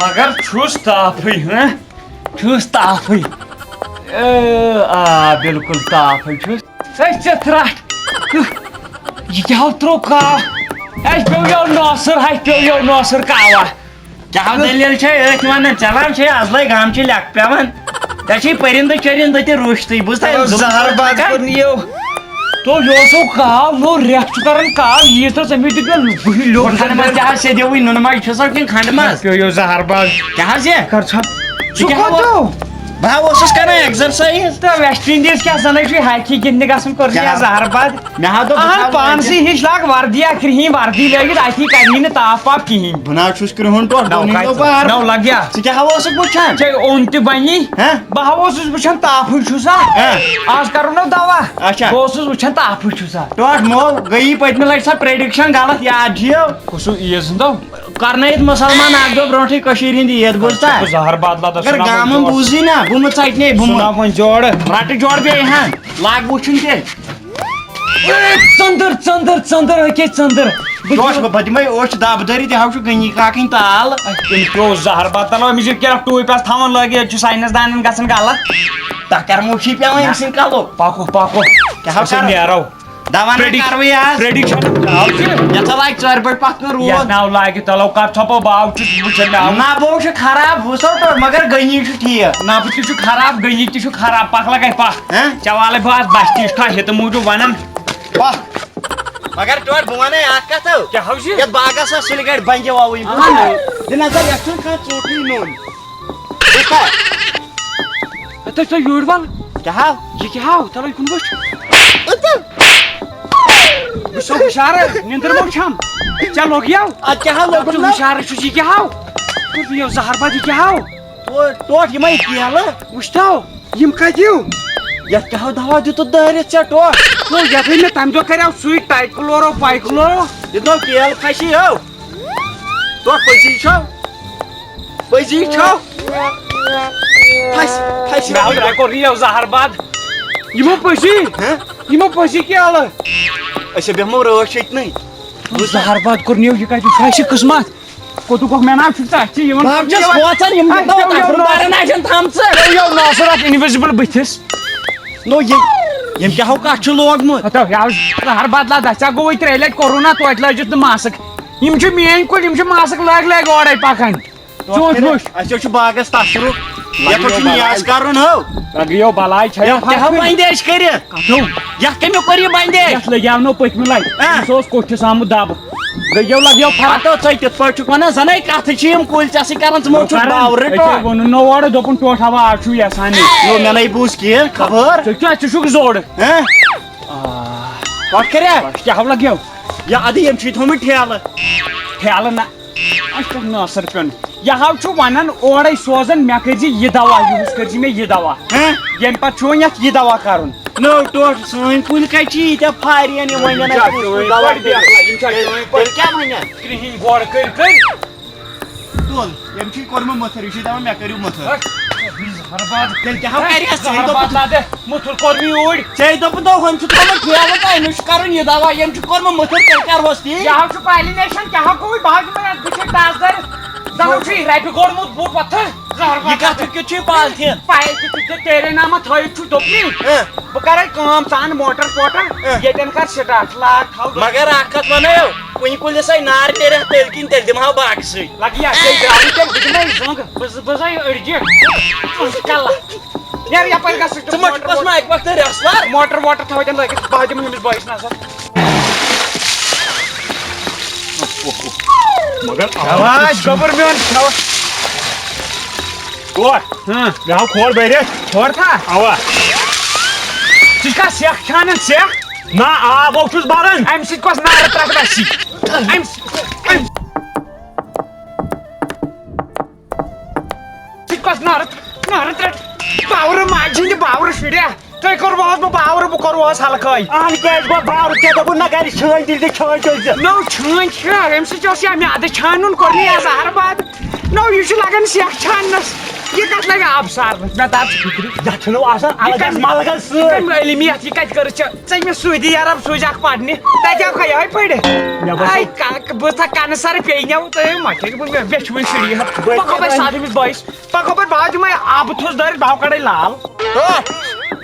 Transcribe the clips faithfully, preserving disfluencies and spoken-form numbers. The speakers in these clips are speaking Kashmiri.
مگر چھُس تاپھٕے، ہہ؟ چھُس تاپھٕے۔ اے، آ، بِلکُل تاپھٕے چھُس۔ ہے، ژےٚ ترٛٹھ۔ یہِ کیٛاہ ہو ترٛوو کاوٕ؟ ہے، پیوٚو یو نوسُر، ہے، پیوٚو یو نوسُر کاوا۔ کیٛاہ دٔلیٖل چھے أتھۍ وَنان؟ ژےٚ ما چھے ازلے گامچہِ لیٚکھ پٮ۪وان؟ ژےٚ چھے پٔرِندٕ چٔرِندٕ تہِ رُشتٕے۔ بوٗزتھا؟ زہر باد کوٚر نہٕ یو۔ تو یہِ اوسُو کاو، نوٚو رٮ۪تھ چھُ کران کاو، ییٖژ ٲس أمِس دیُت مےٚ بٕہہِ لیوٚکھ۔ کھنٛڈ منٛز تہِ حظ سیٚدیوٕے نُنہٕ منٛز چھُسو کِنہٕ کھنٛڈ منٛز؟ پیوٚو یو زہر باد۔ کیٛاہ حظ یہِ؟ کر ژھۄپ۔ ژٕ ژٕ کیٛاہ کوٚت اوس؟ گوٚو؟ بہٕ ہا اوسُس کران exercise۔ تہٕ ویسٹ انڈیز کیٛاہ زَنَے چھُے ہاکی گِنٛدنہِ گژھُن، کوٚر مےٚ کیٛاہ؟ زہر باد۔ مےٚ ہا دوٚپ، بہٕ اہن، تھاوٕ پانسٕے أتھۍ۔ ہِش لاگ وردی، اکھ کرٛہِنۍ وردی لٲگِتھ، اَتھی کَرِہی نہٕ تاپھ واپھ کِہیٖنۍ۔ بہٕ نہ حظ چھُس کرٛہُن ٹوٹھ، نو بہٕ نِمہٕ کَتہِ؟ بار۔ نو لَگیا؟ ژٕ کیٛاہ ہا اوسُکھ وٕچھان؟ ژےٚ اوٚن تہِ بَنی۔ ہہ؟ بہٕ ہا اوسُس وٕچھان تاپھٕے چھُسا۔ ہہ؟ آز کَرو نہ دوا۔ اچھا۔ بہٕ اوسُس وٕچھان تاپھٕے چھُسا۔ ٹوٹھ مول، گٔیی پٔتمہِ لَٹہِ سۄ prediction غلط، یاد چھِ یو۔ کُسُ عیٖذ ہُنٛد دۄہ؟ کرنٲیِتھ مُسلمان اکھ دۄہ برونٹھٕے کٔشیٖرِ ہِنٛدِ عید، بوٗزتھا؟ زہر بدلا تہٕ اگر سُنا وۄنۍ گامن جوڑ۔ بوٗزٕے نا، بہٕ مہٕ ژٹنے، بہٕ سُنا مہٕ۔ وۄنۍ جوڑ۔ رٹہٕ جوڑ بیٚیہِ ہن، لاگ وٕچھُن تیٚلہِ۔ اے، ژٔندٕر، ژٔندٕر، ژٔندٕر، أکے ژٔندٕر۔ بہٕ ٹوٹھ دِمہٕ بہٕ، بہٕ دِمے اوٚش دب دٲرِتھ، یہِ ہاو چھُ گٔنی کاکٕنۍ تال۔ أمِس پیوٚو زہر بدلا، أمِس یہِ کیٛاہ ٹوٗپۍ آسہٕ تھاوان لٲگِتھ، ییٚتہِ چھُ ساینس دانن گژھان غلط۔ تۄہہِ کر موشی پٮ۪وان أمۍ سٕنٛدِ کلو؟ پکو، پکو۔ کیٛاہ ہاو أسۍ کرو؟ نیرو۔ دوا نہ predict-، کروٕے آز۔ Prediction۔ آو چھُ۔ یَتھ لاگہِ ژورِ بجہِ پتھ کُن روٗد۔ یَتھ ناو لاگہِ تَلو کَتھ ژھۄپو باو چھُس بہٕ وٕچھان مےٚ آو۔ نہ بہٕ وٕچھِ خراب، ہُہ سا ٹوٚر، مگر گٔنی چھُ ٹھیٖک۔ نہ بہٕ تہِ چھُ خراب، گٔنی تہِ چھُ خراب، پَکھ لَگے پَکھ۔ ہہ؟ ژےٚ والَے بہٕ آز بَستی چھُ ٹھاہ ہِتہٕ موٗجوٗب وَنان۔ پَکھ۔ مگر ٹوٹھ بہٕ وَنے اَکھ کَتھ ہو۔ کیٛاہ حظ چھِ؟ یَتھ باغَس ٲس سُلہِ گَرِ بَنٛجہِ وَوٕنۍ۔ اَہَن۔ دِ نظر یَتھ چھُنہٕ کانٛہہ ژوٚٹھٕے نوٚن۔ بوٗزتھا؟ ہے، تُہۍ چھِو یوٗرۍ وَل؟ کیٛاہ ہاو؟ یہِ کیٛاہ ہاو؟ تَلہٕ یہِ کُن وٕچھ۔ بہٕ چھُسو ہُشارٕ، نیٚنٛدٕر مہ چھَم۔ ژےٚ لوٚگ یَو؟ اَدٕ کیٛاہ ہاو لوٚگُم ژٕ نہ؟ ہُشارٕ چھُس، یہِ کیٛاہ ہاو؟ کوٚر مےٚ یَو زَہر بَد، یہِ کیٛاہ ہاو؟ تو-، ٹوٹھ یِمَے کیلہٕ۔ وٕچھتو، یِم کَتہِ یِو؟ یَتھ کیٛاہ ہاو دَوا دیُتُتھ دٲرِتھ ژےٚ ٹوٹھ؟ تو یَتھ ہے مےٚ تَمہِ دۄہ کَریو سُے ٹایکلورو پایکلورو۔ یہِ دوٚپ کیل پھَسی ہو۔ ٹوٹھ پٔزی چھو؟ پٔزی چھو؟ پھَس-، پھَسہِ مےٚ آو، مےٚ کوٚر یہِ زہر بد۔ یِمو پٔزی؟ ہہ؟ یِمو پٔزی کیٛاہ آلہٕ؟ أسۍ ہے بیٚہمو رٲچھ ییٚتنٕے۔ زہر بد کوٚر نیو یہِ کَتہِ؟ یہِ چھُ اَسہِ قٕسمت۔ کوٚت گوٚو مےٚ نا چھُ ژےٚ اَتھِ یِوان؟ بہٕ ہا چھَس کھوژان، یِم اَسہِ کیٛاہ پیوٚو یِم یَتھ ناصر۔ رُدارَن آسن تھامژٕ۔ پیوٚو یَتھ ناصر اَتھ invisible بٕتھِس۔ نو، یہِ، یِم کیٛاہ ہو کَتھ چھُ لوگمُت؟ ہتو، یہِ آو زہر بدلا، دَسہِ ہا گوٚوُے ترٛےٚ لَٹہِ کورونا، توتہِ لٲجِتھ نہٕ ماسک۔ یِم چھِ میٲنۍ کُلۍ، یِم چھِ ماسک لٲگۍ لٲگۍ اورے پکان۔ ژوٗنٛٹھۍ وٕچھ۔ اَسہِ حظ چھُ باغس تصرُف۔ یَتھ حظ چھُ نیاز کرُن ہو۔ لگیو بلاے چھےٚ۔ یَتھ کیٛاہ ہو بندیج کٔرِتھ؟ کتھو؟ یَتھ کٔمۍ کوٚر یہِ بندیج؟ یَتھ لگیو نو پٔتمہِ لٹہِ۔ ہاں۔ سُہ اوس کوٚٹھِس آمُت دب۔ گٔیو لگیو فرق۔ ہتو ژے تِتھ پٲٹھۍ چھُکھ ونان، زنے کتھٕ چھِ یِم کُلۍ ژےٚ سۭتۍ کران، ژٕ ما چھُکھ باورٕ أکے ٹوٹھ؟ ووٚنُن نو اورٕ، دوٚپُن ٹوٹھ ہوا آز چھُ یژھان یہِ۔ نو مےٚ نے بوٗز کینٛہہ خبر۔ ژٕ کیٛاہ، ژٕ چھُکھ زوٚڑ۔ ہاں؟ آ۔ کتھ کریٛا؟ کیٛاہ ہو لگیو؟ یا ادٕ یِم چھِ تھوٚمٕتۍ ٹھیلہٕ۔ ٹھیلہٕ نہ۔ اَسہِ چھُ ناصر پیوٚن۔ یہِ حظ چھُ وَنان اورَے سوزان، مےٚ کٔرۍ زِ یہِ دوا، یِہُس کٔرۍ زِ مےٚ یہِ دوا۔ ہہ؟ ییٚمہِ پَتہٕ چھُ وۄنۍ یَتھ یہِ دوا کَرُن۔ نٔو ٹوٹھ سٲنۍ کُلۍ کَتہِ چھِ ییٖتیٛاہ فارین یِم وۄنۍ یِم اَنَن چھا کُلۍ چٲنۍ دوا پٲٹھۍ کٔرِتھ؟ بیکھلہ؟ یِم چھا چٲنۍ پٲٹھۍ؟ تیٚلہِ کیٛاہ وَنہِ؟ کرٛہِنۍ گۄڈٕ کٔرۍ کٔرۍ۔ تُل، ییٚمۍ چھُے کوٚرمُت مٔتھٕر، یہِ چھُے دَپان مےٚ کٔرِو مٔتھٕر۔ ہَے، زہر باد۔ تیٚلہِ کیٛاہ ہو کَرِ اَسہِ؟ ژےٚ دوٚپُتھ، مٔتھٕر کوٚر مےٚ اوٗرۍ۔ ژےٚ دوٚپُتھ دَہ ہُم چھِ تھوٚمُت ٹھیلہٕ تہٕ أمِس چھُ کَرُن یہِ دَوا، ییٚمۍ چھُ کوٚرمُت مٔتھٕر، تیٚلہِ کَرٕ ہوس تی۔ یہِ حظ چھُ پالِنیشن، کیٛاہ ہو گوٚوُے؟ بہٕ حظ دِمے اَتھ بٕتھِ ٹَس دٲرِتھ۔ زَن چھُے رَبہِ گوٚڑمُت بُتھ وۄتھٕ۔ زہر باد۔ یہِ کَتھ کیُتھ چھُے پالتھیٖن؟ پالتھیٖن تہِ تیرے نامہ تھٲیِتھ چھُے دوٚپمُے۔ اۭں۔ بہٕ کَرَے کٲم، ژٕ اَن موٹر پوٹر، اۭں۔ ییٚتٮ۪ن کَر سِٹاٹ، لاگ تھاو۔ مگر اَکھ کَتھ وَنَے ہو، کُنہِ کُلِس ہے نار نیرِ اَتھ تیٚلہِ کِنۍ، تیٚلہِ دِمہٕ ہاو باغسٕے۔ لگہِ یا ژےٚ درٛاوٕے تیٚلہِ، بہٕ دِمے زنٛگ، بہٕ ز-، بہٕ زَے أڑجہِ۔ ژٕ کَلہٕ۔ نیرٕ یَپٲرۍ گژھ ژٕ۔ ژٕ ما چھُکھ پَتہٕ ما اَکہِ وقتہٕ wrestler؟ موٹر ووٹر تھاو اَتٮ۪ن لٲگِتھ، بہٕ دِمہٕ أمِس بٲیِس نظر۔ مگر شاباش، گوٚبُر میون، شاباش۔ ٹوٹھ۔ ہاں۔ مےٚ ہاو کھۄر بٔرِتھ۔ کھۄر تھا؟ اَوا۔ ژٕ چھُکھا سٮ۪کھ چھانان، سٮ۪کھ؟ نہ، آب ہو چھُس بَران۔ اَمہِ سۭتۍ کۄس نارٕ ترٛٹھ وَسی؟ اَمہِ سۭتۍ، اَمہِ سۭتۍ کۄس نارٕ، نارٕ ترٛٹھ؟ باورٕ ماجہِ ہِنٛدِ باورٕ شُریا۔ تُہۍ کوٚروٕ حظ بہٕ باورٕ، بہٕ کوٚروٕ حظ ہلکٲے۔ اہن کیٛازِ گوٚو باورٕ؟ ژےٚ دوٚپُتھ نہ گرِ چھٲنۍ تِلہِ تہِ چھٲنۍ تُلۍ زِ۔ نٔو چھٲنۍ چھا؟ اَمہِ سۭتۍ اوس یا میٛادٕ چھانُن، کوٚر نہٕ یا زہر باد۔ نو، یہِ چھُ لگان سیٚکھ چھاننس۔ یہِ کتھ لگہِ آب سارنس؟ مےٚ تر چھُ فِکرِ۔ یتھ چھُنہٕ آسان یہِ الگ کتہِ، ملگس یہِ سۭتۍ۔ کمہِ علمی یتھ؟ یہِ کتہِ کٔرٕتھ ژےٚ؟ ژےٚ مےٚ سعودی عرب سوٗزِ اکھ پرنہِ۔ تتہِ ہٮ۪کھا یِہوٚے پٔرِتھ؟ مےٚ باسان آے کا-، بہٕ تھا کنہٕ سر پیٚیہِ نٮ۪و تہٕ مۄٹھِ، مےٚ چھُ وٕنہِ شُرۍ یتھ۔ بہٕ پکو بہٕ سادٕ أمِس بٲیِس۔ پکو بہٕ بعد یِمے آبہٕ تھوٚس دٲرِتھ، بہٕ ہاو کڑے لال۔ ٹوٹھ۔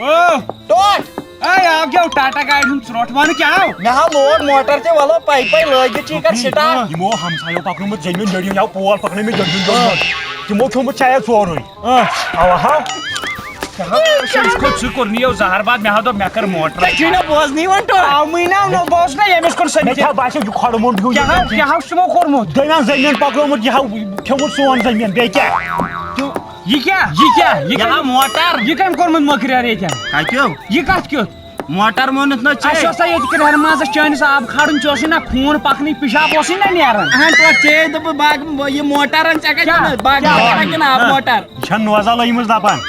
اۭں۔ ٹوٹھ۔ اے، آو کیٛاہ ٹاٹا گاڑِ ہُنٛد ژرٛوٹھ وَنہٕ کیٛاہ آو؟ مےٚ ہا لوگ موٹر تہِ، وَلہٕ پایپَے لٲگِتھ چھِ یہِ کَتھ سِٹارٹ۔ یِمو ہمسایو پَکنومُت زٔمیٖن جٔڑِو یا پول پَکنٲومٕتۍ جٔڑِو جٔڑِو۔ تِمو کھیوٚمُت شاید سورُے۔ اَوا ہا۔ أسۍ کھوٚت سُہ کوٚر نہٕ یَو زَہر باد، مےٚ ہا دوٚپ مےٚ کَر موٹر۔ ژےٚ چھُے نہ بوزنٕے وۄنۍ ٹوٹھ۔ آومٕے نہ، نہ بوزنَے ییٚمِس کوٚر سٔمِتھ۔ مےٚ کیٛاہ باسیو یہِ کھۄڈٕ موٚنٛڈ ہیوٗ کیٛاہ ہا، یہِ۔ کیٛاہ ہا چھُ تِمو کوٚرمُت؟ دٔیمہِ زٔمیٖن پَکنومُت، یہِ ہا کھیوٚمُت سون زٔمیٖن، بیٚیہِ کیٛاہ؟ یہِ کیٛاہ؟ یہِ کیٛاہ؟ یہِ کٔمۍ کوٚرمُت مۄکریر ییٚتٮ۪ن؟ کَتیو؟ یہِ کَتھ کیُتھ؟ موٹر مونُتھ نہ ژےٚ؟ اَسہِ اوس نہ ییٚتہِ کرٛہنہٕ منٛزس چٲنِس آب کھارُن، ژےٚ اوسُے نہ خوٗن پَکنٕے، پِشاب اوسُے نہ نیران۔ اَہَن، تۄہہِ ژےٚ دوٚپُو باغ، یہِ موٹر اَن، ژےٚ کَتہِ کیٛاہ؟ اَنَتھ باغ کیٛاہ؟ موٹر کِنہٕ آب موٹر؟ یہِ چھَنہٕ نوزا لٔجمٕژ دَپان۔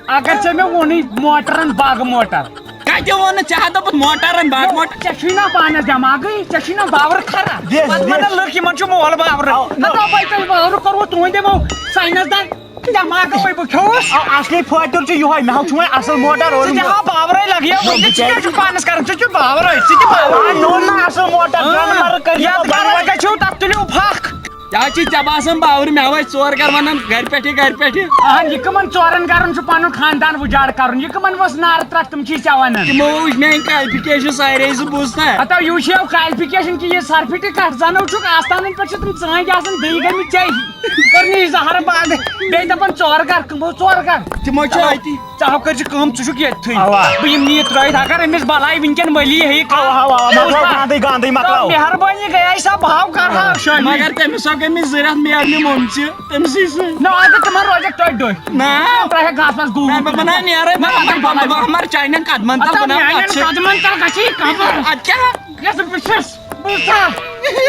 اگر ژےٚ مےٚ ووٚنُے موٹر اَن، باغہٕ موٹر۔ کَتہِ ووٚن نہٕ ژےٚ؟ ہا دوٚپُتھ موٹر اَن، باغہٕ موٹر۔ ژےٚ چھُے نہ پانَس دٮ۪ماغٕے، ژےٚ چھُے نہ باورٕ خراب۔ دِس، پَتہٕ دِس۔ وَنان لُکھ یِمَن چھُ مول باورٕ۔ آو، نہ۔ ہَتو بَے تۄہہِ باورٕ کوٚروٕ تُہٕنٛدِ یِمو ساینَس دان۔ دٮ۪ماغ گوٚوٕے بہٕ کھیوٚوُس۔ آ، اصلی فٲیدٕ چھُ یِہوٚے، مےٚ ہا چھُ وۄنۍ اصل موٹر ژٕ تہِ اوٚنمُت۔ ہا باورے لگیو، نہ، وۄنۍ بہٕ ژٕ کیٛاہ کیٛازِ چھُکھ پانس کران؟ ژٕ چھُکھ باورے، ژٕ تہِ باورے۔ آ، نوٚو نہ اصل موٹر، آ، جانور کٔرِو یتھ گرس گژھِو، تتھ تُلِو پھکھ۔ یا چھِ ژےٚ باسان باورٕ، مےٚ وٲتۍ ژور گرٕ ونان گرِ پٮ۪ٹھٕے، گرِ پٮ۪ٹھٕے۔ اہن، یہِ کٕمن ژورن گرن چھُ پنُن خاندان اُجاڑ کرُن؟ یہِ کٕمن ؤژھ نارٕ ترکھ، تِم چھِ ژےٚ ونان؟ تِمو وٕچھ میٲنۍ qualification سارے زٕ بوٗزتھا؟ ہتو، یہِ چھِ یو qualification کہِ یہِ سرفٹہِ کتھ زنو چھُکھ آستانن پٮ۪ٹھ چھِ تِم ژٲنٛگۍ آسان بیٚیہِ گٔمٕتۍ ژےٚ ہی۔ کٔر نہٕ یہِ زہر باد۔ بیٚیہِ دپان ژور گرٕ، کٕم گوٚو ژور گرٕ؟ تِمو چھِ چلو، أتی۔ ژٕ ہاو کٔرۍ زِ کٲم، ژٕ چھُکھ ییٚتھٕے۔ اوا۔ بہٕ یِم نہٕ یہِ ترٲوِتھ، اگر أمِس بلاے وٕنکٮ۪ن مٔلی ہیٚیہِ اوا، اوا، اوا، مۄکلاو گانٛدٕے، گانٛدٕے مۄکلاو۔ مہربٲنی گٔیے سا، بہٕ ہاو کرٕ ہا شٲمِل۔ مگر تٔمِس ہا گٔے مےٚ زٕ رٮ۪تھ میرنہِ موٚمژِ تٔمِسٕے سۭتۍ۔ نہ، اَدٕ تِمن روزٮ۪کھ تۄہہِ ڈٔٹھۍ۔ نہ۔ ترٛاوہَکھ گاسہٕ منٛز گوٗر۔ نہ، بہٕ بَناو نیرَے، نہ، بہٕ اَدٕ بہٕ بَناو بہٕ اَدٕ۔ بہٕ مَرٕ چانٮ۪ن قدمَن تَل، اَدٕ بہٕ ناو میٛانٮ۪ن اَتھ سۭتۍ۔ قدمَن تَل گژھی کَمر۔ اَدٕ کیٛاہ؟ یَتھ بہٕ چھُس۔ بوٗزتھا؟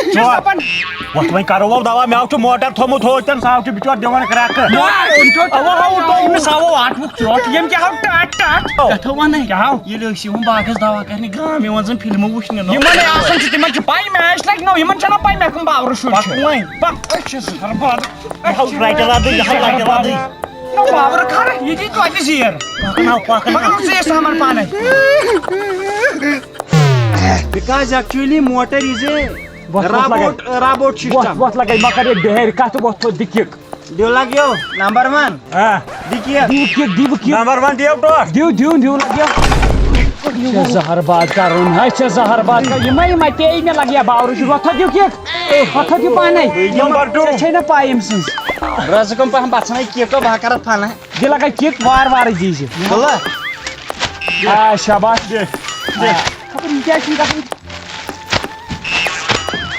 چھُس دَپان۔ وۄتھ وۄنۍ کَرو وۄنۍ دَوا، مےٚ چھُ موٹر تھوٚمُت ہوٚتٮ۪ن، سُہ ہاو چھُ بِچور دِوان کرٛٮ۪کہٕ۔ نہ، أمۍ تھوٚو أوا، ہاو، تۄہہِ أمِس ہاوو آٹھوُک ژوٚٹ، ییٚمۍ کیٛاہ ہاو ٹَٹ ٹَٹ۔ کَتھا وَنَے؟ کیٛاہ ہاو؟ ییٚلہِ أسۍ یِوان باغَس دَوا کَرنہِ گام، یِوان زَن فِلمہٕ وٕچھنہِ نہ۔ یِمَن ہے آسان چھِ، تِمَن چھِ پَے میچ لَگہِ نو، یِمَن چھَنہ پَے مےٚ کٕم باورٕ شُرۍ چھِ۔ پَکھ وۄنۍ۔ پَکھ، أسۍ چھِ زَرباد۔ یہِ ہاو رَٹہِ رَدٕے، یہِ ہاو رَٹہِ رَدٕے۔ نہ، باورٕ کھارٕ، یہِ دی توتہِ زیر۔ پَکناو، پَکناو۔ پَکناو ژٕ یہِ سامان پانَے۔ Because actually motor is a وۄتھ، وۄتھ لگے۔ Robot, robot وۄتھ، system. وۄتھ لگے، مہ کر یہِ بِہٲرۍ کتھ، وۄتھ تھوٚد دِ kick۔ دیو لگیو، number one. آ۔ دِ kick۔ دِیِو kick، دِیِو kick۔ Number one دیو ٹوس۔ دِیِو، دِیِو، دِیِو لگیو۔ ژےٚ زہر باد کرُن، ہے، ژےٚ زہر باد کر-، یِمے، یِمے پیٚیہِ مےٚ لگیا باورٕ چھُ، وۄتھ تھوٚد دِو kick۔ وۄتھ تھوٚد دِو پانے۔ Number two۔ ژےٚ چھے نہ پاے أمۍ سٕنٛز۔ رٲژٕ کم پہم بژھنَے kick، بہٕ ہا کرتھ فنہ۔ دِ لگے kick، وار وارٕے دیٖزِ۔ تُلہ۔ آ، شاباش۔ دِ، دِ۔ آ، خبر یہِ کیٛاہ چھُ گژھان؟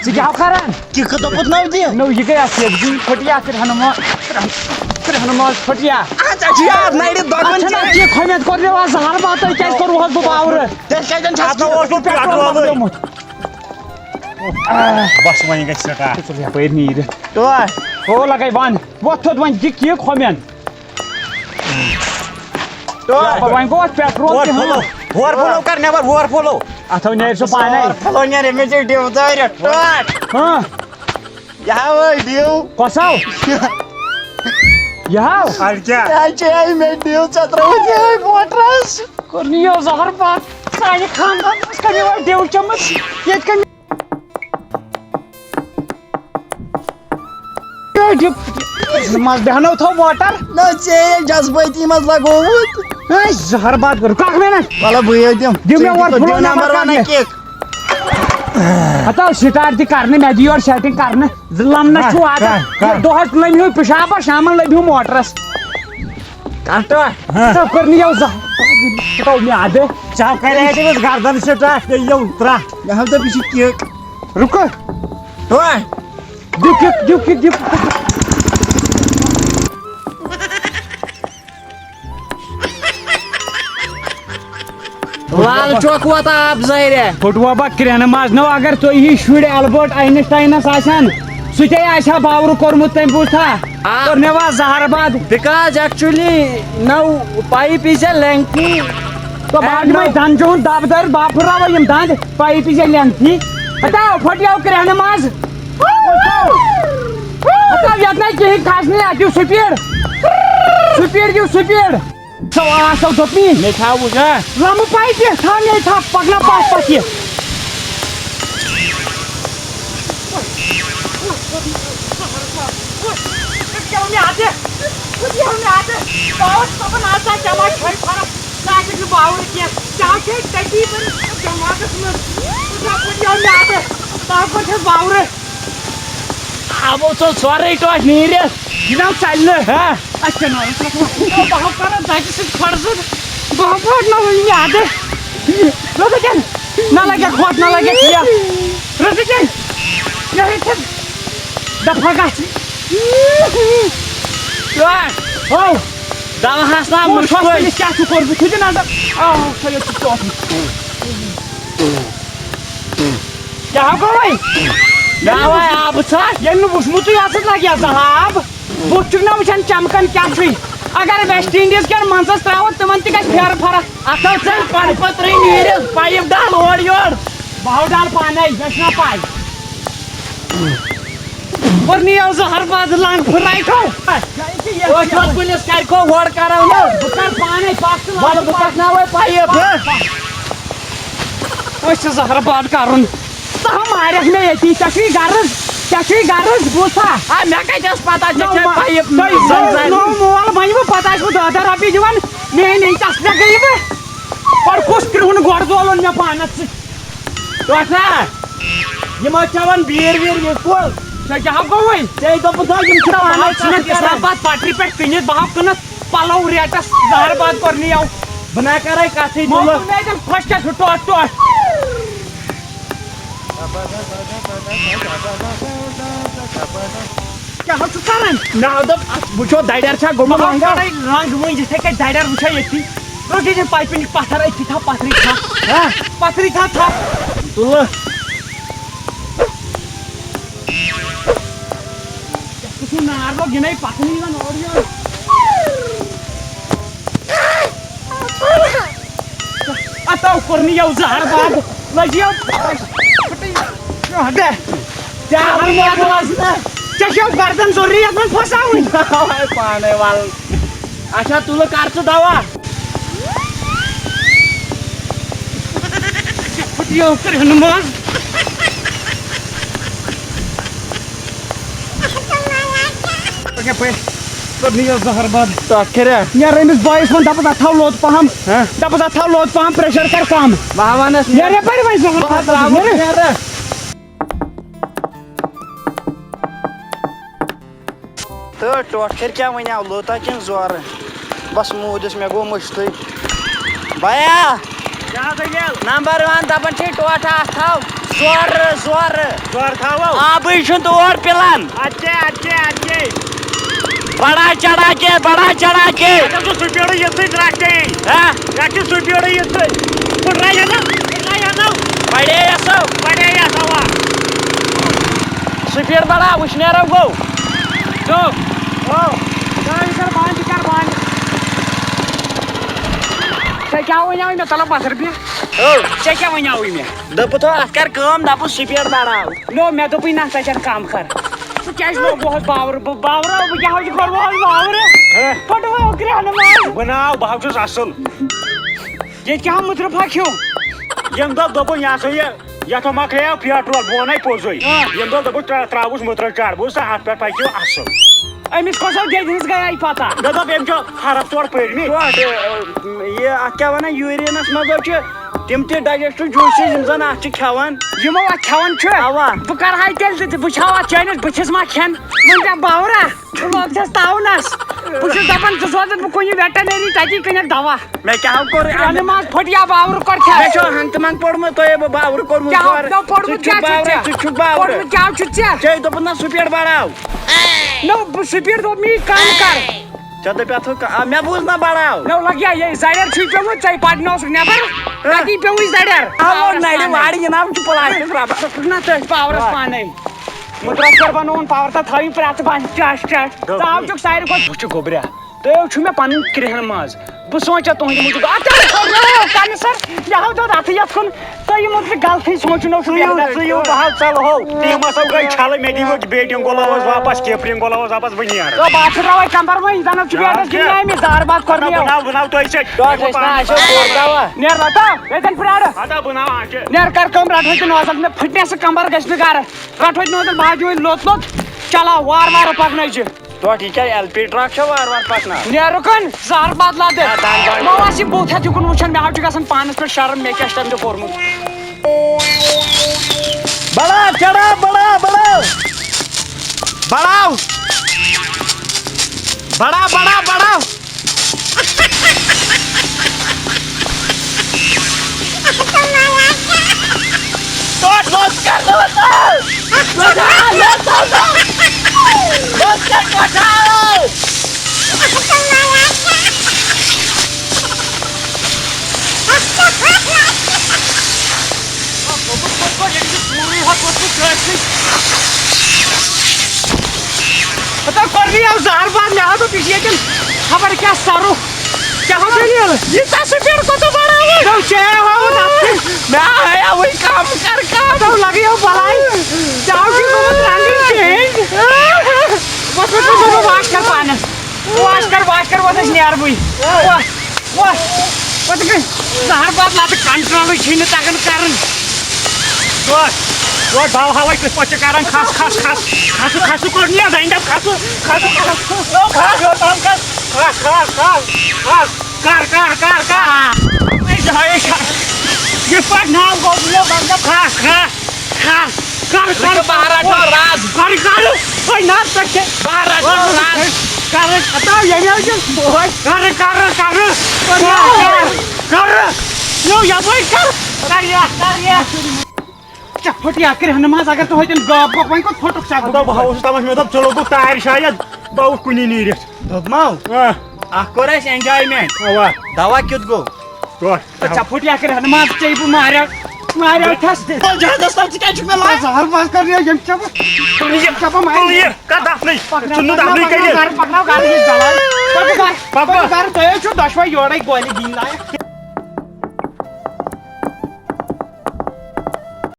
ژٕ کیٛاہ کران؟ Kick دوٚپُتھ نو دِ۔ نو، یہِ گٔے اَتھ سۭتۍ، یہِ پھٕٹیا کرٛہنہٕ ما-، کرٛہنہٕ ماز پھٕٹیا۔ آ، ژےٚ چھُ یاد نَرِ دۄگُن اَتھ چھَنہٕ چاے۔ اَتھ یہِ کھۄمٮ۪تھ کوٚر مےٚ وۄنۍ زہر باد، تۄہہِ کیٛازِ کوٚروٕ حظ بہٕ باورٕ؟ تیٚلہِ کَتٮ۪ن چھُ اَتھ نہ اوس نہٕ پٮ۪ٹرول پیٹرول لگومُت۔ بس وۄنۍ گژھِ سٹارٹ۔ ژٕ ژٕ یپٲرۍ نیٖرِتھ۔ تو۔ ہو لگے ون۔ وۄتھ تھوٚد وۄنۍ دِ کیک ہۄمٮ۪ن۔ تو۔ وۄنۍ گوٚو اَتھ پیٹرول وور تہِ، ہاں۔ پھولو۔ وور پھولو کر نٮ۪بر، وور پھولو۔ اَتھو نیرِ سُہ پانے۔ وور پھولو نیرِ، مےٚ چھِ ڈِو دٲرِتھ۔ ٹوٹھ۔ ہاں۔ یہِ ہاو ٲے ڈِو۔ کۄس ہاو؟ یہِ ہاو؟ اَدٕ کیٛاہ؟ یہِ ہاو چھِ اَمہِ مےٚ ڈِو، ژےٚ ترٛٲوٕتھ یِہوٚے موٹرس۔ کوٚر نہٕ یہِ زہر باد۔ سانہِ خاندانس کَمہِ وَتہِ ڈِو چٔمٕژ؟ ییٚتہِ کَمہِ منٛز بیٚہنو تھو موٹر۔ نہ، ژےٚ ییٚلہِ جذبٲتی منٛز لگووُت۔ ہے، زہر باد، رُکاکھ مےٚ نہ۔ وَلہٕ بہٕ یے دِمہٕ۔ دِیِو مےٚ اورٕ دِیِو پھُلوٗن نمبر نمبر وَن کَتھ اَکھ مےٚ۔ کِک۔ ہتا سٹارٹ تہِ کرنہٕ، مےٚ دِ یورٕ سیٹنگ کرنہٕ۔ زٕ لمنس چھُ واتان۔ کر، کر۔ دۄہس لٔمۍ ہیوٗ پِشابس، شامن لٔمۍ ہیوٗ موٹرس۔ کر تو۔ ہاں۔ ژےٚ کٔر نہٕ یَو زانٛہہ۔ ژٕ تھاو مےٚ اَدٕ۔ ژےٚ کَرے تٔمِس گردن سٹارٹ، یہِ یَو ترٛٹھ۔ مےٚ ہَم دوٚپ یہِ چھِ کِک۔ رُکہٕ۔ تو۔ دِیِو کِک، دِیِو کِک، دِیِو کِک۔ لال چوک ووت آب زہرہ۔ پھٹوا با کرٛہنہٕ منٛز۔ نو، اگر تُہۍ ہی شُرۍ البرٹ آینسٹاینس آسہِ ہن، سُہ تہِ آسہِ ہا باورٕ کوٚرمُت تٔمۍ، بوٗزتھا؟ آ۔ کوٚر مےٚ وا زہر بد۔ Because actually now pipe is a lengthy تو بعد and میں now دن چون دب در باپ پھراو یم دند۔ پایپہِ چھےٚ lengthy۔ ہتا پھٹیو کرٛہنہٕ منٛز۔ ہتا اَتھ نَے کِہیٖنۍ کھسنٕے، اَتھ دِیِو speed۔ Speed دِیِو، speed۔ سو آ سو دوٚپمی۔ مےٚ تھاو وٕچھ، ہا؟ لَمہٕ پایپہِ، تھاو مےٚ، تھاو، پَکناو پَتھ پَتھ یہِ۔ آبو ژوٚل سورُے ٹوٹھ نیٖرِتھ۔ یہِ ناو ژَلہِ نہٕ۔ ہا؟ اچھا، نہ، بہٕ ہاو کران ژَجہِ سۭتۍ کھۄڈٕ زٕ۔ بہٕ ہاو پھاٹناوٕ یہِ میٛادٕ۔ رُکہٕ کٮ۪ن۔ نہ لگہِ کھۄڈ، نہ لگہِ کینٛہہ۔ رُکہٕ کٮ۪ن۔ یہِ ہے چھِ دفعہ گژھِ۔ ہو۔ دَوہَس نا وٕچھ مُشکِل۔ تٔمِس کیٛاہ چھُ کوٚرمُت؟ ہُہ تہِ نظر۔ آ، سۄ یوت چھِ ژوٚٹ۔ کیٛاہ گوٚوے؟ مےٚ آو آبہٕ ژھٹھ۔ ییٚلہِ نہٕ وُچھمُتٕے آسَکھ لَگہِ ہا ژٕ آب۔ بُتھ چھُکھ نہ وٕچھان چمکان کیٛاہ چھُے؟ اگر ویسٹ انڈیز کٮ۪ن منٛزس ترٛاوو، تِمن تہِ گژھِ پھیرٕ فرق۔ اَتھ ہا ژٔج پَنہٕ پَتہٕ ترٛٲے نیٖرِتھ، پایِپ ڈَل اورٕ یورٕ۔ بہٕ ہاو ڈَل پانے، مےٚ چھُنہ پَے۔ کوٚر نہٕ یہِ زہر باد لنٛگ پھٕٹرایہِ کھو۔ أتھۍ وَتھ کُلِس کَرِ کھو ہورٕ کَرو نہٕ۔ بہٕ کَرٕ پانے پَکھ تہٕ وَلہٕ بہٕ پَکناوَے پایِپ، ہہ؟ أسۍ چھِ زہر باد کَرُن۔ ژٕ ہا مارکھ مےٚ ییٚتی، ژےٚ چھُے غرض، ژےٚ چھُے غرض، بوٗزتھا؟ آ، مےٚ کَتہِ ٲس پَتہ، ژےٚ نو چھےٚ ما-، پایِپ تۄہہِ زَن نو، زَن۔ نو مول بَنہِ بہٕ، پَتہٕ آسہِ بہٕ دَہ دَہ رۄپیہِ دِوان، میٛٲنۍ نٔے تَس مےٚ گٔیہِ بہٕ۔ گۄڈٕ کُس کرٛہُن گۄڈٕ زولُن مےٚ پانَس سۭتۍ؟ ٹوٹھ نا، یِم حظ چھِ ہٮ۪وان بیٖر ویٖر یِتھ پٲٹھۍ۔ ژےٚ کیٛاہ ہا گوٚوُے؟ ژےٚ دوٚپُتھ ہا، یِم چھِ بہٕ ہاو پانَس ژھٕنَتھ سۭتۍ کران۔ اِسلام آباد پٹرِ پٮ۪ٹھ کٕنِتھ، بہٕ ہاو کٕنَتھ پَلو ریٹَس زَہر باد کوٚرنٕے یَو۔ بہٕ نا کَرَے کَتھٕے، موقعہٕ دِلہٕ۔ مےٚ دِن خۄش کیٛاہ چھُ ٹوٹھ ٹوٹھ۔ کیٛاہ حظ چھُ کران؟ مےٚ ہا دوٚپ، اَتھ وٕچھو دَرٮ۪ر چھا گوٚمُت مطلب لنٛگَر؟ کرے رنٛگ وٕنۍ یِتھَے کٔنۍ دَرٮ۪ر وٕچھو ییٚتھی۔ روٚٹ ییٚتٮ۪ن پایپہِ نِش پَتھر، أتھی تھاو پَتھرٕے تھاو۔ ہہ؟ پَتھرٕے تھاو تھاو۔ تُلہٕ۔ یَتھ قٕسمُک نار لوٚگ، یہِ نَے پَکنٕے یِوان اورٕ یورٕ۔ اتو کوٚر نہٕ یَو زہر باد۔ لٔج یَو۔ دے۔ ژےٚ آوُے مےٚ بوزنہٕ۔ ژےٚ چھَو گردن ضروٗری یَتھ منٛز پھساوٕنۍ۔ اَوے پانے وَلہٕ۔ اچھا، تُلہٕ کر ژٕ دوا۔ ژےٚ پھُٹ یَو کرٛٮ۪ہنہٕ منٛز۔ پکھ یپٲرۍ۔ ژٕ نِیو زہر باد۔ تتھ کھریا؟ نیر أمِس بٲیِس وَن، دَپُس، اَتھ تھاو لوٚت پَہَم۔ ہہ؟ دَپُس، اَتھ تھاو لوٚت پَہَم، pressure کر کم۔ بہٕ ہا وَنَس، نیر یپٲرۍ وۄنۍ زہر بہٕ ہا باد، ترٛاوُس نیر۔ نیر۔ تہٕ ٹوٹھ کھرِ کیٛاہ وَنیٛاو، لوٚت ہا کِنہٕ زورٕ؟ بس موٗدِس، مےٚ گوٚو مٔشتٕے۔ بیا۔ کیٛاہ دٔلیٖل؟ نمبر وَن دَپان چھے ٹوٹھ اَتھ تھاو۔ زورٕ، زورٕ۔ زورٕ تھاوو؟ آبٕے چھُنہٕ تور پِلان۔ اَدٕ کیٛاہ، اَدٕ کیٛاہ، اَدٕ کیٛاہ؟ بڑا چڑھا کے، بڑا چڑھا کے۔ اَتھ چھُ سُپیٖڈٕے یُتھُے درٛٹھے۔ ہا؟ اَتھ چھُ سُپیٖڈٕے یُتھُے۔ پھٕٹرایہِ ہا نہ، پھٕٹرایہِ ہا نہ۔ بڑے یَسو۔ بڑے یَسو، آ۔ سُپیٖڈ بڑا، وٕشنیرو گوٚو۔ گوٚو۔ گوٚو۔ یہِ کر بنٛد، یہِ کر بنٛد۔ ژےٚ کیٛاہ وَنیٛاوُے مےٚ؟ تَلہٕ پَتھر بیٚہہ۔ او۔ ژےٚ کیٛاہ وَنیٛاوُے مےٚ؟ دوٚپُتھ ہو، اَتھ کَر کٲم، دَپُس سُپیٖڈ بَڑاو۔ نو، مےٚ دوٚپُے نہ، ژےٚ چھَنہٕ کَم کَرٕنۍ۔ ژٕ کیٛازِ لوگوہَس باورٕ؟ بہٕ باورٕ، بہٕ کیٛاہ حظ چھُ کوٚرمُت آز باورٕ؟ ہہ؟ پھٕٹوو کرٛٮ۪ہنہٕ منٛز۔ بہٕ ناو، بہٕ حظ چھُس اَصٕل۔ ییٚتہِ کیٛاہ مُترِ پھَکھ ہیوٗ؟ ییٚمہِ دۄہ دوٚپُن، یہِ ہسا یہِ، یَتھ مۄکلیو پیٹرول، بہٕ وَنَے پوٚزُے۔ آ۔ ییٚمہِ دۄہ دوٚپُن، ترٛا-، ترٛاوُس مُترِ چار، بوٗزتھا، اَتھ پٮ۪ٹھ پَکیو اَصٕل۔ أمِس کۄس حظ دٮ۪دِ ہٕنٛز گٔیے پَتہ؟ مےٚ دوٚپ، أمۍ چھُ حرف ژور پٔرمٕتۍ۔ ٹوٹھ، یہِ، اَتھ کیٛاہ وَنان، یوٗرینَس منٛز حظ چھِ تِم تہِ digestive juices یِم زَن اَتھ چھِ کھٮ۪وان۔ یِمو اَتھ کھٮ۪وان چھُ؟ اَوا۔ بہٕ کَرٕ ہا تیٚلہِ تہِ، بہٕ چھَو اَتھ چٲنِس بٕتھِس ما کھٮ۪ن؟ وۄنۍ کیٛاہ باورہ؟ ژٕ لوگ چھَس تاونَس۔ بہٕ چھُس دَپان، ژٕ سوزَتھ بہٕ کُنہِ ویٹَنٔری، تَتی کٕنَتھ دَوا۔ مےٚ کیٛاہ ہو کوٚر؟ کرٛٮ۪ہنہٕ منٛز پھٔٹیا باورٕ کوٚر کھٮ۪تھ۔ مےٚ چھُ ہنٛگتہٕ منٛگ پوٚرمُت، تۄہے بہٕ باورٕ کوٚرمُت کیٛاہ گۄڈٕ۔ نو پوٚرمُت ژٕ چھُکھ کیٛاہ چھُتھ باورٕ، ژےٚ؟ ژٕ چھُکھ باورٕ۔ پوٚرمُت کیٛاہ چھُتھ ژےٚ؟ ژےٚ دوٚپُتھ نہ سُپیٖڈ بڑاو۔ نو، بہٕ سُپیٖڈ دوٚپ مےٚ یہِ کم کر۔ ژےٚ دَپیٛاتھو کہ-، آ، مےٚ بوٗز نہ بڑاو۔ نو لگیا یہِ زرٮ۪ر چھُے پیوٚمُت، ژےٚ پرنوسُکھ نٮ۪بر، ہہ۔ تَتی پیوٚمُے زرٮ۪ر۔ آ، پاورس نرِ پانے۔ وارِ جناب چھُ پلاسٹک ربڑ۔ نہ تٔتھۍ پاورس پانے۔ مُدرس پٮ۪ٹھ بنووُن پاور تہٕ تھٲوِو پرٛٮ۪تھ بنٛد ٹٮ۪س ٹٮ۪س۔ دوٚپ ژٕ آو یہِ۔ چھُکھ ساروی کھۄتہٕ۔ وٕچھِ گوٚبریا۔ تُہۍ چھِو مےٚ پَنٕنۍ کرٛیٚہن منٛز۔ بہٕ سونٛچا تُہٕنٛدِ موٗجوٗب۔ اَتھ کیٛاہ کوٚر مےٚ؟ کَنہٕ سَر، مےٚ ہاو دیُت اَتھٕ یَتھ کُن۔ تُہۍ یِمو تہِ غلطٕے سونٛچُن اوس ژٕ یِیِو، ژٕ یِیِو، بہٕ حظ ژَلہو۔ تِم ہسا گٔے چھَلٕنۍ، مےٚ دِیِو بیٹِنٛگ گولاوَس واپَس، کیپرِنٛگ گولاوَس واپَس، بہٕ نیرٕ۔ تہٕ بہٕ ہسا ترٛاوَے کَمبَر وۄنۍ، یہِ زَن چھُ بیٹَس گِنٛدنہِ آمٕتۍ، زہر باد کوٚر مےٚ۔ بہٕ ناو، بہٕ ناو تۄہہِ سۭتۍ۔ ٹۄٹھ ٲسۍ نا اَسہِ کوٚر دوا۔ ییٚتٮ۪ن پرٛارٕ۔ ہتا بہٕ ناو اَتہِ۔ نیر کر کٲم، رَٹہٕ ہوٚتہِ نوزَل، مےٚ فِٹنَسہٕ کَمبَر گژھِ نہٕ گَرٕ۔ رَٹہٕ ہوٚتہِ نوزَل، بہٕ ہا دِمَے لوٚت لوٚت۔ چلاو، وارٕ وارٕ پَکنٲیزِ۔ ٹۄٹھ، یہِ کیٛاہ ایل پی ٹرٛک چھا وارٕ وارٕ پَکناوان؟ نیرُکھ زہر باد لَدٕ۔ آ، دَنٛد، دَنٛد۔ مےٚ اوس یہِ بُتھ ہٮ۪تھ یُکُن وٕچھان، مےٚ حظ چھُ گژھان پانَس پٮ۪ٹھ شرم، مےٚ کیٛاہ چھُ تَمہِ دۄہ کوٚرمُت۔ بڑا، چڑھا، بڑا، بڑا۔ بڑاو۔ بڑا، بڑا، بڑا۔ ٹوٹھ لوٚت کر، لوٚت کر۔ لوٚت کر، لوٚت کر۔ لوٚت کر، ٹوٹھ آو۔ ہتا کوٚر مےٚ یَوٕ زہر باد، مےٚ ہا دوٚپ، یہِ چھِ ییٚتٮ۪ن خبر کیٛاہ سَرُپھ۔ کیٛاہ ہو دٔلیٖل؟ یہِ ژےٚ سپیٖڈ کوٗتاہ بڑاوُن؟ نو، ژےٚ ہاوُن اَتھ۔ مےٚ ہایا وٕنۍ کم کر کم۔ نو، لگے ہو بلاے۔ ژےٚ ہاو چھُے گوٚمُت رنٛگٕے change۔ وۄتھ، وۄتھ، وۄتھ، وۄتھ، wash کر پانس۔ Wash کر، wash کر، وۄتھ، أسۍ نیرٕ بٕے۔ وۄتھ، وۄتھ۔ پتہٕ گٔے زہر باد لتہٕ، control چھُے نہٕ تگان کرُن۔ وۄتھ، وۄتھ، بہٕ ہاوے کِتھ پٲٹھۍ چھِ کران۔ کھس، کھس، کھس۔ کھسہٕ، کھسہٕ کوٚڑ مےٚ، زنڈ کھسہٕ، کھسہٕ، کھسہٕ۔ کھس، کھس، کھس، کھس۔ کر، کر، کر، کر۔ اے جہاں، اے جہاں۔ یہِ پٮ۪ٹھ ناو گوٚو مےٚ، مطلب، کھس، کھس۔ کر، کر، کر، کر۔ بہٕ رٹہٕ راز۔ کر، کر۔ وۄنۍ نہ حظ پٮ۪ٹھ چھِ۔ بہٕ رٹہٕ راز۔ کر، ہتا، ییٚمہِ آیہِ چھِ بوے۔ کر، کر، کر۔ کر، کر۔ یو، یپٲرۍ کر۔ کر، یتھ، کر، یتھ۔ ژےٚ پھٔٹ یا کرٛیٚہنہٕ منٛز، اگر ژٕ ہوٚتٮ۪ن گاپ گوٚپ، وۄنۍ کوٚت پھوٚٹُکھ ژےٚ؟ ہتا، بہٕ ہاوُس تَمَتھ، مےٚ دوٚپ، ژٕ لوٚگُکھ تارِ شاید، بہٕ آوُس کُنی نیٖرِتھ۔ دوٚپمو، آ۔ اَکھ کوٚر اَسہِ enjoyment۔ اَوا۔ دوا کیُتھ گوٚو؟ ٹوٹھ۔ ژےٚ پھُٹ یا کرٛیٚہنہٕ منٛز، ژےٚ بہٕ ماریو، ماریو تھَس دِتھ۔ تُل جہازَس تَل، ژٕ کیٛازِ چھُکھ مےٚ لاران؟ زہر بَنٛد کَر یہِ، یِم چھےٚ بہٕ، یِم چھےٚ بہٕ ماران۔ تُل یہِ، کَر دَفنٕے؟ پَکناو، ژٕ نہٕ دَفنٕے پَکناو، کٔرِتھ۔ گَرٕ پَکناو، گَرٕ یہِ زَلان۔ پَکُن گَرٕ، پَکُن۔ پَکُن گَرٕ، تُہۍ حظ چھِو دۄشوَے یورَے گولہِ دِنۍ لایق۔